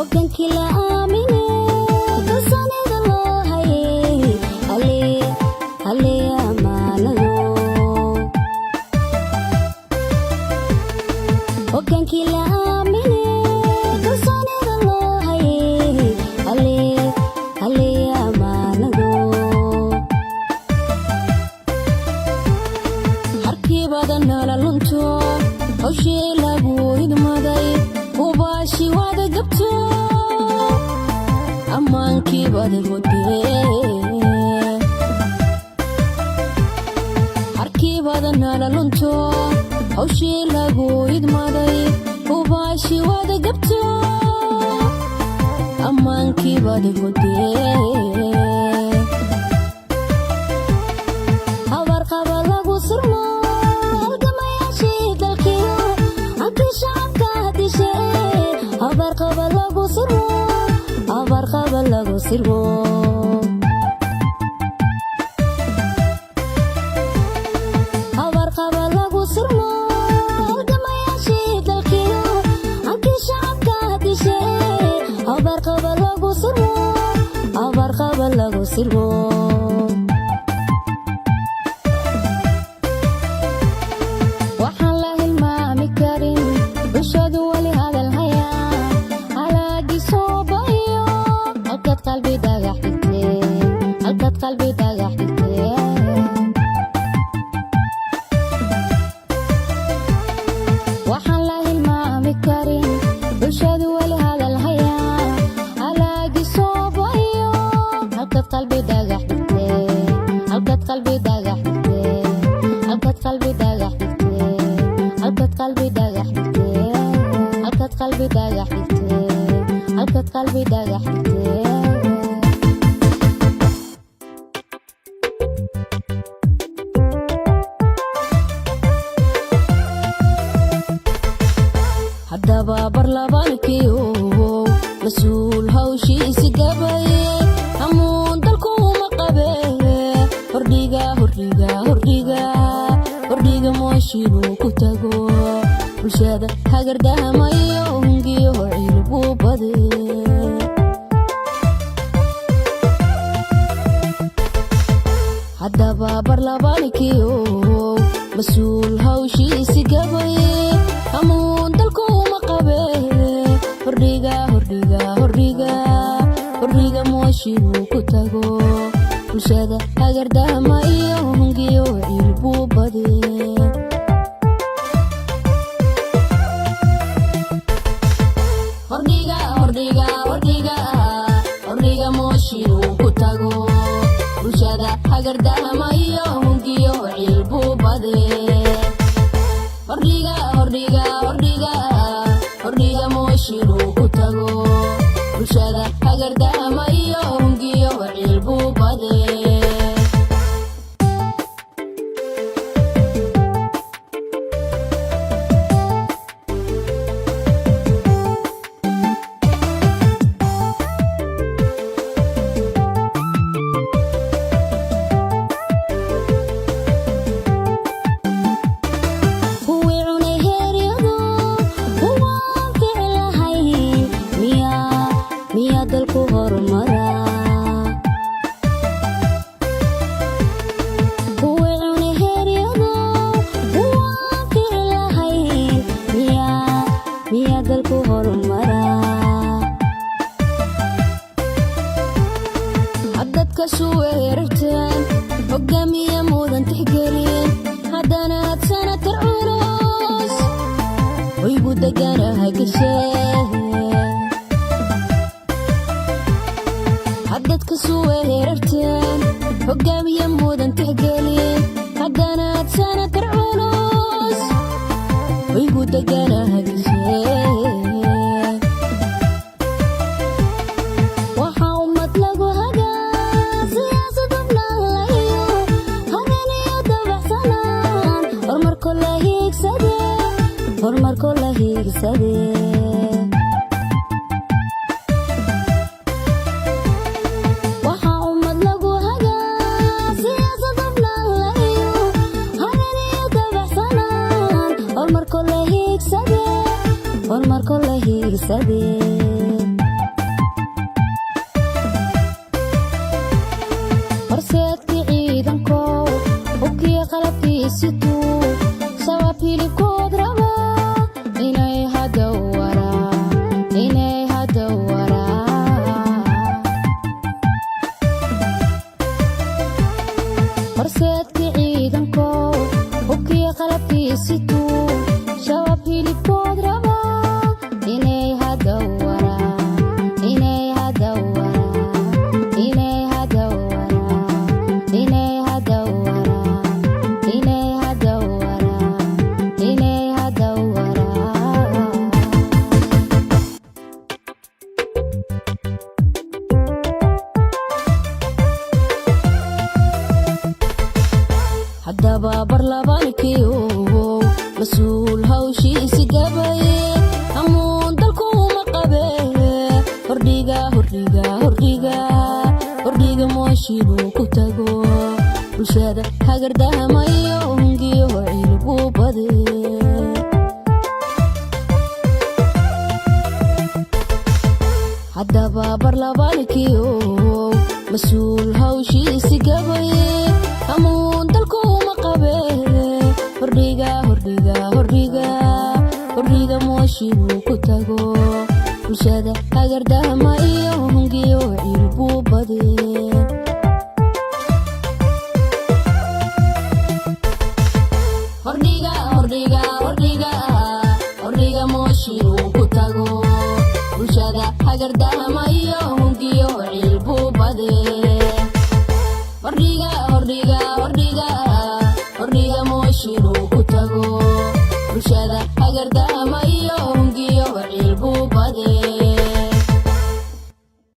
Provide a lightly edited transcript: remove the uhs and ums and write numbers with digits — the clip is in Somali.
Hogaankii la aamine, kalsoonida loo hayay, halee amaanado. Hogaankii la aamine, kalsoonida loo hayay, halee amaanado. Harkiibada nala lunto, hawshii lagu idmaday hubaashi wada gabto, ammaankiibada hodee. Harkiibada nala lunto, hawshii lagu idmaday hubaashi wada gabto, ammaankiibada hodee. Habarqaba lagu sirmo, halgamayaashii dalkiyo hankii shacabka dishe. Habarqaba lagu sirmo, habarqaba lagu sirmo. Habarqaba lagu sirmo, halgamayaashii dalkiyo hankii shacabka dishe. Habarqaba lagu sirmo, habarqaba lagu sirmo. Waxaan la hilmaami karin, bulshadu wali hadal hayaa, halaagii soobayo, halkaad qalbi dhagax dhigtee, halkaad qalbi dhagax dhigtee. Waxaan la hilmaami karin, bulshadu wali hadal hayaa, halaagii soobayo, halkaad qalbi dhagax dhigtee, halkaad qalbi dhagax dhigtee, halkaad qalbi dhagax dhigtee, halkaad qalbi dhagax dhigtee, halkaad qalbi dhagax dhigtee, halkaad qalbi dhagax dhigtee. Haddaba barlabaankii mas-uul hawshiisi gabaye, hamuun dalkuuma qabe, hordhiga, hordhiga, hordhiga, hordhiga mooshinuu ku tago, bulshada hagardahamayo, hungiyo cilbuu bade. Haddaba barlabaankii mas-uul hawshiisi gabaye, hamuun dalkuuma qabe, hordhiga, hordhiga, hordhiga, hordhiga mooshinuu ku tago, bulshada hagardahama iyo hungiyo cilbuu bade. Hordhiga, hordhiga, hordhiga, hordhiga mooshinuu ku tago, bulshada hagardahama iyo hungiyo cilbuu bade. Hordhiga, hordhiga, hordhiga, hordhiga mooshinuu ku tago, bulshada hagardahama iyo hungiyo cilbuu bade. Kuwii cunay heeryadu, kuwaan fici lahayn, miyaa dalku horumara? Kuwii cunay heeryadu, kuwaan fici lahayn, miyaa dalku horumara? Haddadka suweerarteen, hogaamiye mudan tixgelin, haddana had sanatar culus hoygu deganaha geshee. Haddadka suweerarteen, hogaamiye mudan tixgelin, haddana had sanatar culus hoygu deganaha geshee. Waxaa ummad lagu hagaa siyaasad hubnaanlayo, habeniyo dabacsanaan, horumarko la hiigsade, horumarko la hiigsade. Waxaa ummad lagu hagaa siyaasad hubnaanlayo, habeniyo dabacsanaan, horumarko la hiigsade, horumarko la hiigsade. Barlabaankiyo mas-uul hawshiisi gabaye, hamuun dalkuuma qabe. Hordhiga, hordhiga, hordhiga, hordhiga mooshinuu ku tago, bulshada hagardahamayo, hungiyo cilbuu bade. Haddaba barlabaankiyo mas-uul hawshiisi gabaye, hamuun dalkuuma qabe. Hordhiga, hordhiga, hordhiga, hordhiga mooshinuu ku tago, bulshada hagardahama iyo hungiyo cilbuu bade. Hordhiga, hordhiga, hordhiga, hordhiga mooshinuu ku tago, bulshada hagardahama iyo hungiyo cilbuu bade. Hordhiga, hordhiga, hordhiga, hordhiga mooshinuu ku tago, bulshada hagardahama iyo hungiyo cilbuu bade.